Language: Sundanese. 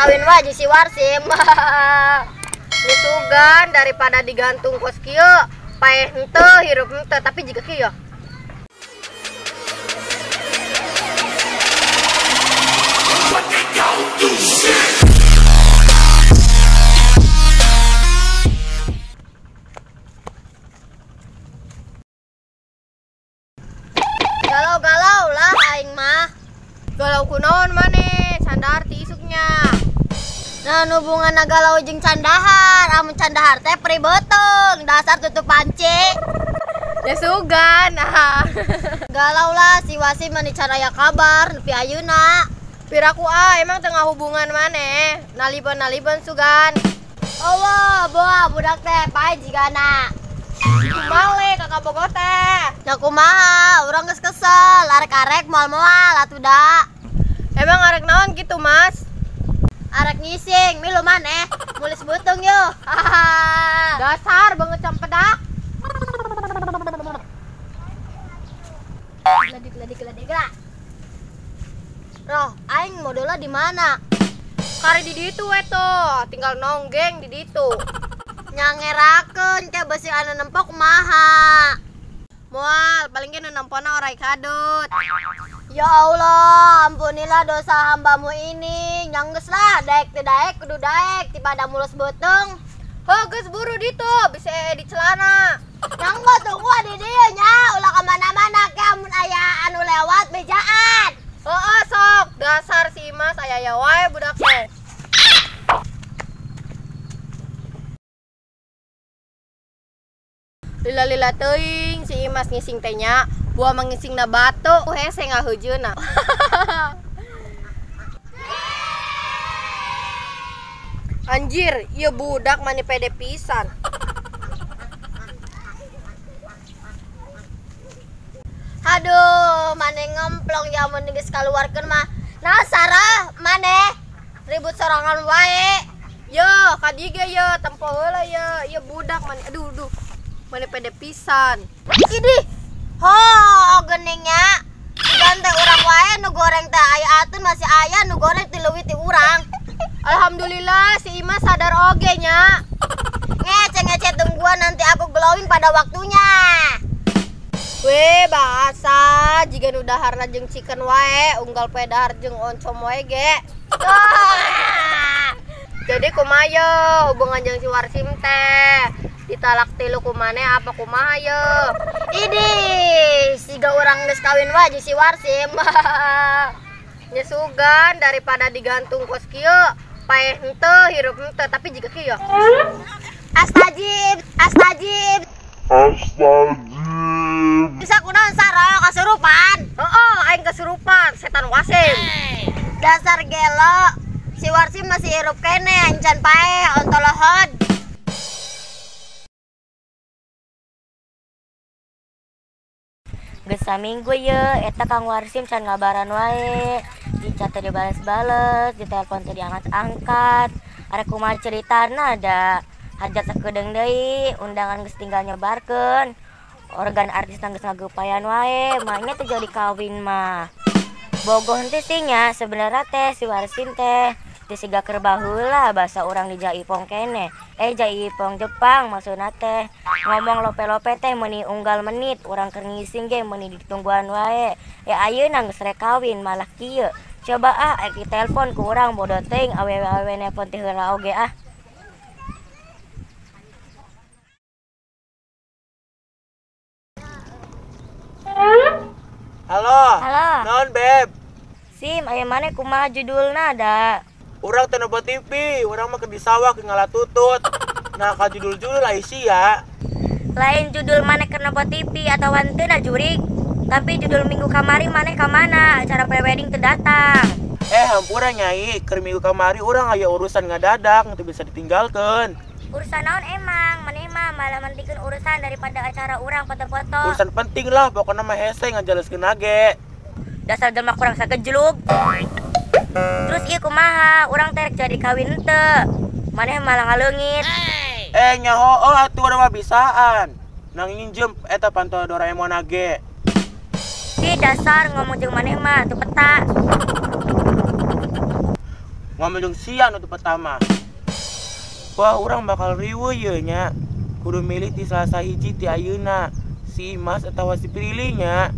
kawin wae jeung si Warsim. Nyusugan daripada digantung kos kieu, paeh henteu hirup henteu tapi jiga kieu. Galau-galau lah aing mah. Galau kunaon maneh, candahar ti isuknya. Nah, hubungan galau jeung candahar, amun candahar teh peri beuteung, dasar tutup panci. Ya sugan. Galau lah si Wasim mani caraya kabar nepi ayeuna. Piraku ah emang tengah hubungan maneh, naliban-naliban sugan. Allah, boa budak teh pae jigana. Male kakak bogoh teh. Ya kumaha, urang geus kesel, arek-arek moal-moal atuh da. Emang arek naon gitu, Mas? Arek ngising, milu maneh, mulis beuteung yo. Dasar banget cempedak. Geladik geladik geladik gerak. Roh, aing modalnya di mana? Kari di ditu we tuh, tinggal nonggeng di ditu. Nyangerakeun ke besi anu nempok kumaha. Moal, paling ge nu nempona orai kadut. Ya Allah, ampunilah dosa hambamu ini. Nyanggeus lah, daek teu daek kudu daek tipada mulus beuteung. Heuh, geus buru ditu, bisa di celana. Nyanggo tunggu di dieu nya, ulah ka mana-mana ke amun aya anu lewat bejaan. Heeh, sok, dasar si Imas aya aya wae budak teh. Lila-lila teuing si Imas ngising teh nya, buah mangisingna batu, hese ngaheujeuna. Anjir, ieu budak mani pede pisan. Aduh, maneh ngemplong ya mun geus kaluarkeun mah. Nah, Sarah, maneh ribut sorangan wae. Yo, ka dieu ge ye, tempo heula ye, ieu budak mani aduh duh. Mani pede pisan. Idih. Ho, geningnya. Dan teh urang wae nu goreng teh aya atun masih aya nu goreng ti leuwih ti urang. Alhamdulillah si Imas sadar oge nya. Ngece-ngece tungguan nanti aku glowing pada waktunya. Weh, bahasa jiga nu daharna jeung chicken wae, unggal poe dahar jeung oncom wae ge. Jadi kumaha ye hubungan jeung si Warsim teh? Ditalak tilu kumane apa kumaha ye? Idih, siga urang geus kawin wae jeung si Warsim. Nyusugan daripada digantung kos kieu, paeh henteu hirup henteu tapi jiga kieu. Astajib, astajib. Astajib. Bisa kunaon Sarah kasurupan? Heeh, aing kasurupan, setan Wasim. Dasar gelo, si Warsim masih hirup kene, encan paeh ontolohod. Geus saminggu ye, eta Kang Warsim can ngabaran wae. Di chat teu dibales-bales, di telepon teu diangkat-angkat. Arek kumaha ceritana da hajat sakedeung deui, undangan geus tinggal nyebarkeun. Organ artis geus ngageupayan wae, maenya teu jadi kawin mah. Bogoh henteu sih nya sebenarnya teh si Warsim teh teu siga keur baheula basa urang di Jaipong keneh. Jaipong Jepang maksudna teh. Ngomong lope-lope teh meuni unggal menit, urang keur ngising ge meuni ditungguan wae. Ya ayeuna geus rek kawin malah kieu. Coba ah arek ditelepon ku urang bodoh teuing awewe-awewe nelpon teh heula oge ah. Halo. Halo. Naon, Beb? Sim, aya maneh kumaha judulna da? Urang teu nempo TV, urang mah keur di sawah keur ngalah tutut. Nah, ka judul-judul ai sia. Lain judul maneh keur nempo TV atawa henteu na jurig. Tapi judul minggu kamari maneh ka mana? Acara prewedding teu datang. Hampura nyai, keur minggu kamari urang aya urusan ngadadak teu bisa ditinggalkeun. Urusan naon emang? Maneh mah malah mentikeun urusan daripada acara urang foto-foto. Urusan penting lah, pokoknya mah hese ngajelaskeun age. Dasar jelema kurang sagejlug. Terus ieu kumaha? Urang teh rek jadi kawin henteu. Maneh malah ngaleungit. Nyaho oh atuh urang mah bisaan. Nang nginjem eta pantau Doraemon age. Ih, dasar ngomong jeung maneh mah teu peta. Ngomong jeung sia nu pertama. Wah, urang bakal riweuh ye nya. Kudu milih ti salah sahiji ti ayeuna. Si Imas atawa si Prilly nya.